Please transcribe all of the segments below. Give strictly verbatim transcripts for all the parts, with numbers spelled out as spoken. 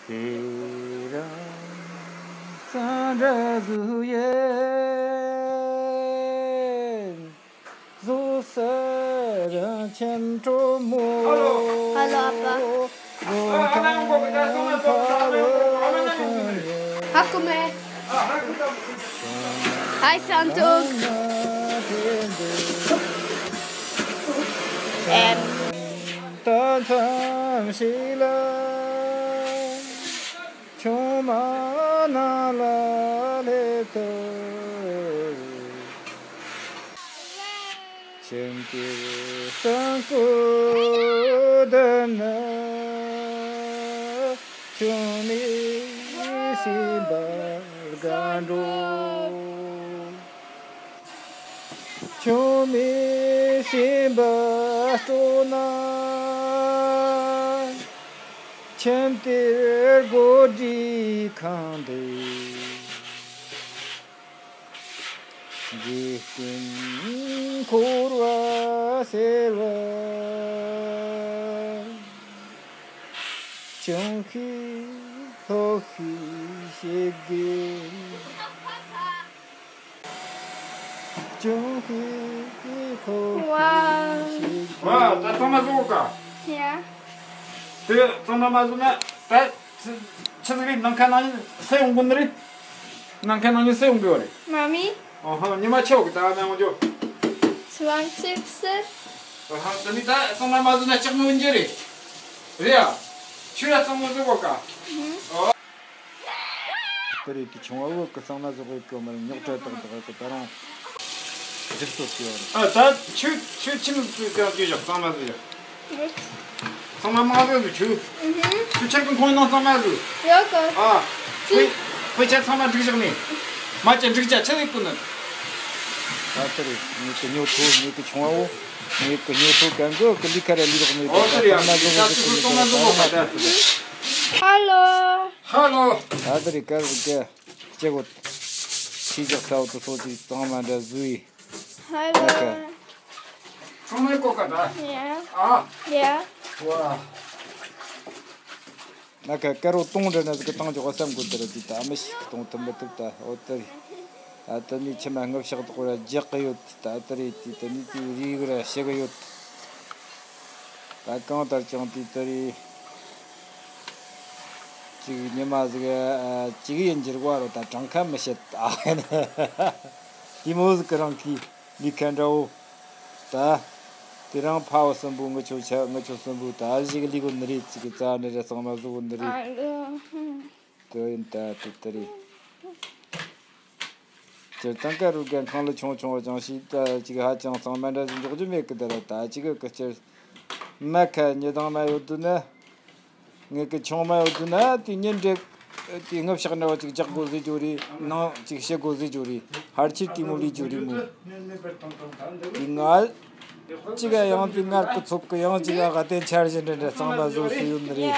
དེ་རིང་གཙང་སྦྲ་བཟོ་ཡས། བཟོ་ས་རང་ཁྱིམ་གྲོ་མོ། ཧ་ལོ་ཨ་ཕ། ཧ་གོ་མེད། ཨའི་སང་ཏུག་ཨེམ། ད་མཚམས་ཤིག་ལ། ཆུང་མ་ནང་ལ་སླེབས་དུས། ཁྱིམ་གྱིས་སང་ཀོ་བསྡམས་ན། ཆུང་མའི་སེམས་པ་དགའ་འགྲོ། ཆུང་མའི་སེམས་པ་སྤྲོ་ན། ཁྱིམ་དེར་སྒོ་འདྲའི་ཁང་འདུག་འཇིག་རྟེན་འཁོར་བ་ཟེར་བ། ཆུང་ཤོས་ལྷོད་ཤོས་བྱེད་དགོས། ཅུང་ཧི་ཧི་ཧོ་ཧི། ཝའོ། ད་གཙང་མ་བཟོ་ག་ཡ། དེ་གཙང་མ་མ་བཟོ་ན་ད་ཆི་ཆི་ཟིག་རེད། ནམ་མཁའ་ནང་ནས་སུ་ཡོང་གི་ནི་རེད། ནམ་མཁའ་ནང་ནས་སུ་ཡོང་གི་ཡོད་རེད། མ་མི། ཨོ་ཧ། ཉི་མ་ཆེ་བ་གི་ད་ནང་འཇོག་སུའང་ཆིབ་སི། ཨོ་ཧ། དེ་ནི་ད་གཙང་མ་མ་བཟོ་ན་ལྕགས་མོ་འཇོག་རེད། རེད་ཡ། ཁྱོད་ཡ་གཙང་མ་བཟོ་གོ་ག་ཨོ། དེ་རེད། དེ་ཆུང་བ་བོ་གི་གཙང་མ་བཟོ་གི་གི་མར་རྙོག་དྲ་དག་དག་གི་ད་རུང་འཇིགས་སོ་སྐྱེ་བ་རེད། ཨ་ད་ཁྱོད་ཁྱོད་ཁྱིམ་གི་གང་གི་བཞག་གཙང་མ་བཟོ་ཡ། གཙང་མ་མ་བཟོ་ཟིག་ཁྱོད། ཁྱོད་ཁྱིམ་གི་ཁོང་ནང་གཙང་མ་བཟོ། ཡོད་གི་ཨ། ཁོས་ཁོས་ཁྱེད་ཚང་མ་འགྲིག་བཞག་ནས། མ་ཅན་འགྲིག་ཅག་ཆི་ཟིག་གོ་ནི། ད་དེ་རེད། ངེད་ཀྱི་ཉོ་ཐུ་ངེད་ཀྱི་ཆུང་བ་བོ། ངེད་ཀྱི་ཉོ་ཐུ་གང་གི་གི་ལི་ཁ་ར་ལི་རོགས་མེད་པ། ཨོ་དེ་རེད་ཡ། གཙང་མ་བཟོ་གི་ཟིག་གི་ནི་གཙང་མ་བཟོ་གོ་ག་ད་ཧ་ལོ། ཧ་ལོ། ད་དེ་རེད། ག་གི་གི་ཅེ་གོ། ཆི་ཇག་ཚ་བོ་དུ་སོ་ཅིག་གཙང་མ་འདྲ་བཟོས་ཡི། ཧ་ལོ། ན་ཁ། ཚང་མས་གོ་ག་ད། ཡ། ཨ། ཡ། ཝ། ན་ཁ་དཀར་རོ་གཏོང་འདྲ་ན་ཟིག་གི་བཏང་འཇོག་བསམ་གོ་དེ་ར་དེ་ད་མི་ཞིག་གཏོང་ཐུབ་མི་ཐུབ་ད། ཨོ་དེ་རེད། ད་དེ་ནས་ཁྱིམ་མ་ངུ་ཕྱག་དོག་ར་རྒྱག་གི་ཡོད། ད་དེ་རེད། དེ་དེ་ནས་དེ་རིག་ར་བྱེད་གི་ཡོད། ད་གང་ལྟར་ཀྱང་དེ་དེ་རེད། ཅིག་ཉི་མ་ཟིག་ཨ་ཅིག་ཡིན་འགྱུར་བ་རོ། ད་གྲངས་ཀ་མི་བཤད། ཨ་དེ་མོ་ཟིག་གི་རང་གི་ལས་ཀ་འདྲ་བོ། ད་དེ་རིང་ཕ་བོ་གསུམ་པོ་ངུ་ཆོ་ཆ་ངུ་ཆོ་གསུམ་པོ་ད་ཨ་ཞིག་ལས་གོ་ནི་རེད། ཅིག་གི་རྩ་ནི་རེད། གཙང་མ་བཟོ་གོ་ནི་རེད། དེ་ཡིན་ད་དེ་དེ་རེད། སྤྱིར་བཏང་ཀ་རུ་རྒན་ཁང་ལ་ཆུང་ཆུང་བ་ཅང་ཞིག་ད་ཅིག་ཧ་ཅང་གཙང་མ་འདྲ་ཞིག་འཇོག་རྒྱུ་མེད་གི། དེ་ར་ད་ཅིག་གི་སྤྱིར་མ་ཁ་ཉི་དང་མ་ཡོད་དུས་ན། ངེད་ཀྱི་ཆུང་མ་ཡོད་དུས་ན་དེ་ཉིན་འདྲེ་དེ་ངུ་ཕྱག་འདྲ་བ་ཅིག་རྒྱག་དགོས་ཟེར་རྒྱུ་རེད། ནང་ཅིག་བཤད་དགོས་ཟེར་རྒྱུ་རེད། ཕལ་ཆེར་དེ་མོ་ལས་རྒྱུ་རེད་མོད། དེ་ང་ཅིག་ཡང་དེ་ངར་གི་ཚོགས་གི་ཡང་ཅིག་ཨ་ག་དེ་འཆར་གཞི་འདྲ་འདྲ་གཙང་མ་བཟོ་སྲིད་ཡོད་ནི་རེད།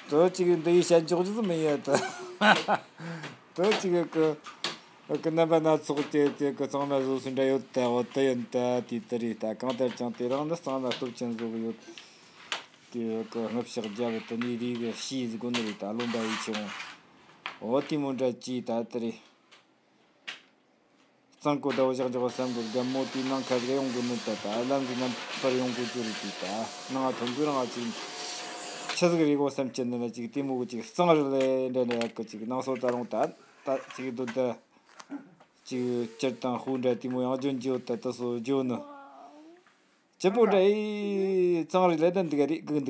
དོ་ཅིག་འདི་ཡི་བཤད་འཇོག་རྒྱུ་མི་ཡོད་དོ། དོ་ཅིག་གི་གི་རྣམ་པ་སྣ་ཚོགས་ཀྱི་དེ་གི་གཙང་མ་བཟོ་སྲིད་འདྲ་ཡོད་ད། འོ་དེ་ཡིན་ད་དེ་དེ་རེད། ད་གང་ལྟར་ཀྱང་དེ་རིང་ནི་གཙང་མ་སྟོབས་ཆེན་བཟོ་གི་ཡོད། དེ་གི་ངུ་ཕྱག་རྒྱབ་དུ་ནི་རིག་གི་ཤིས་ཟིག་གོ་ནི་རེད། ད་རློན་པ་ཡིད་ཆེས་འོང་། འོ་དེ་མོ་འདྲ་ཅིག་ད་དེ་རེད། གཙང་ཀོ་ཟླ་བ་ཞག་འཇོག་བསམ་གི་རྒན་མོ་དེའི་ནང་ཁ་ཟིག་ཡོང་གི་མིན་ད། ད་ལམ་ཟིག་རྣམ་པར་ཡོང་དགོས་རྒྱུ་རེད་དེ། ད་ནང་ཐོན་དུས་རང་ཅིག་ཆི་ཟིག་རེད་གོ་བསམ་གྱི་འདུག་ན། ཅིག་དེ་མོ་གི་ཅིག་གཙང་རི་ལས་འདྲ་འདྲ་ཡག་གི་ཅིག་ནང་སོ་ད་རུང་ད་ད་ཅིག་སྡོད་ད། ཅིག་སྤྱིར་བཏང་ཧུ་འདྲ་དེ་མོ་ཡང་འཇོན་གྱི་ཡོད་ད། ད་སོ་འཇོན་ནི། སྐྱིད་པོ་འདྲ་ཨེ་གཙང་རི་ལས་ད་འདི་ག་རེད་གི་འདུག